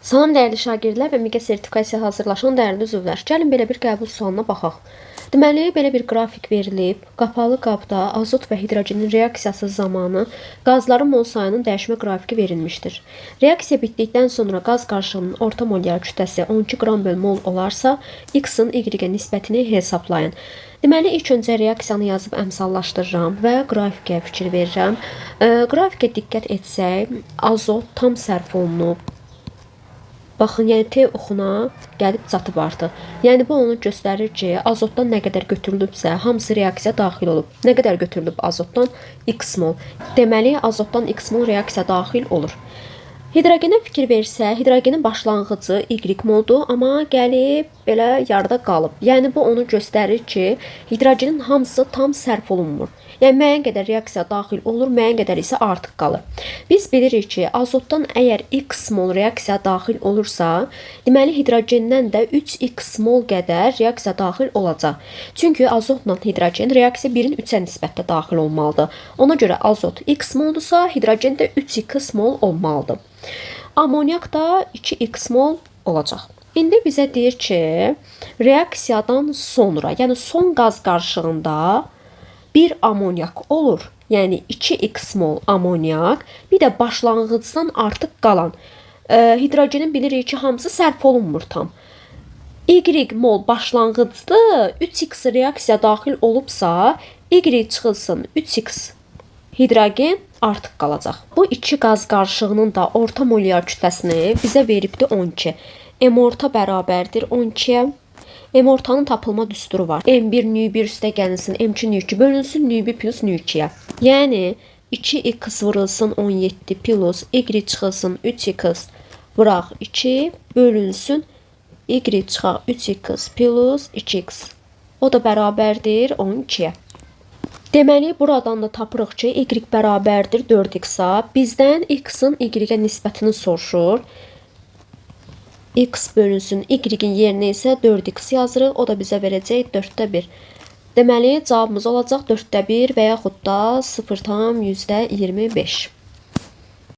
Salam dəyərli şagirdlər və MİQə sertifikasiya hazırlaşan dəyərli üzvlər. Gəlin belə bir qəbul sualına baxaq. Deməli, belə bir qrafik verilib. Qapalı qabda azot və hidrogenin reaksiyası zamanı qazların mol sayının dəyişmə qrafiki verilmişdir. Reaksiya bitdikdən sonra qaz qarışığının orta molyar kütləsi 12 qram böl mol olarsa, X-in Y-ə nisbətini hesablayın. Deməli, ilk öncə reaksiyanı yazıb əmsallaşdırıram və qrafikə fikir verirəm. Qrafikə diqqət etsək, azot tam sərf olunub. Baxın, yəni T oxuna gəlib çatıb artıq. Yəni bu onu göstərir ki, azotdan nə qədər götürülübsə, hamısı reaksiya daxil olub. Nə qədər götürülüb azotdan? X mol. Deməli, azotdan X mol reaksiya daxil olur. Hidrogenə fikir versək, hidrogenin başlanğıcı Y moldur, amma gəlib belə yarıda qalıb. Yəni bu onu göstərir ki, hidrogenin hamısı tam sərf olunmur. Yəni müəyyən qədər reaksiya daxil olur, müəyyən qədər isə artıq qalır. Biz bilirik ki, azotdan əgər X mol reaksiya daxil olursa, deməli hidrogendən də 3X mol qədər reaksiya daxil olacaq. Çünki azotla hidrogen reaksiya 1-in 3-ə nisbətdə daxil olmalıdır. Ona görə azot X moldursa, hidrogen də 3X mol olmalıdır. Amonyak da 2X mol olacaq. İndi bizə deyir ki, reaksiyadan sonra, yəni son qaz qarışığında bir amonyak olur. Yəni 2X mol amonyak, bir də başlanğıcdan artıq qalan hidrogenin bilirik ki, hamısı sərf olunmur tam. Y mol başlanğıcdır, 3X reaksiya daxil olubsa, Y çıxılsın 3X hidrogen artıq qalacaq. Bu iki qaz qarışığının da orta molyar kütləsini bizə veribdir 12. M orta bərabərdir 12-yə. M ortanın tapılma düsturu var. M1 nü1 üstə gəlinsin, M2 nü2 bölünsün nü1 plus nü2-yə. Yəni 2x vurulsun 17 plus y çıxılsın 3x vuraq 2 bölünsün y çıxaq 3x plus 2x. O da bərabərdir 12-yə. Deməli, buradan da tapırıq ki, y bərabərdir 4x-a. Bizdən x-in y-ə nisbətini soruşur. X bölünsün y-in yerinə isə 4x yazırıq. O da bizə verəcək 4-də 1. Deməli, cavabımız olacaq 4-də 1 və yaxud da 0,25.